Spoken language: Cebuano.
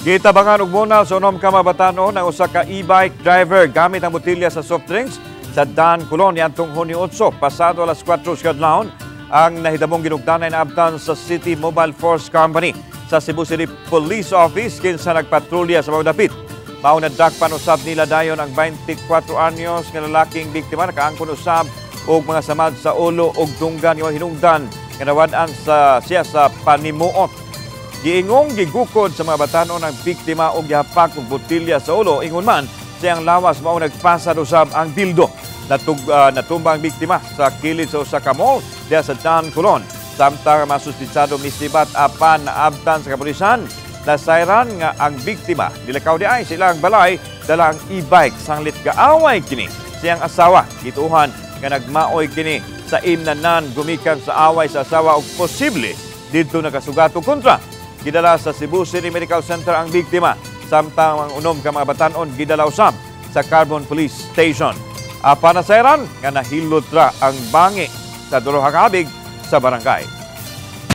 Gitabangan og bunal sa unom ka mga batan-on ang usa ka e-bike driver gamit ang botelya sa soft drinks sa Dan Colon niadtong Hunyo 8, pasado alas 4 sa kadlawon. Ang nahitabong ginugdanay naabtan sa City Mobile Force Company sa Cebu City Police Office kinsa nagpatrolya sa mga dapit. Mao nadakpan usab nila dayon ang 24 anyos nga lalaking biktima, nakaangkon usab og mga samad sa ulo ug dunggan nga hinungdan nga nawad-an sa siya sa panimuot. Giingong gigukod sa mga batan-on ang biktima og gihapak og botelya sa ulo, ingon man siyang lawas mao nagpasad usab ang dildo. Natumba ang biktima sa kilid sa usa ka mall diha sa Dan Colon. Samtang ang mga suspitsado misibat apan naabtan sa kapulisan, nasayran nga ang biktima nilakaw diay sa ilang balay dala ang e-bike sanglit gaaway kini siyang asawa. Gituohan nga nagmaoy kini sa imnanan gumikan sa away sa asawa ug posible didto nakasugat og kontra. Gidala sa Cebu City Medical Center ang biktima samtang ang unom ka mga batan-on gidala usab sa Carbon Police Station. Apan nasayran nga nahilot ra ang bangi sa duha ka abig sa barangay.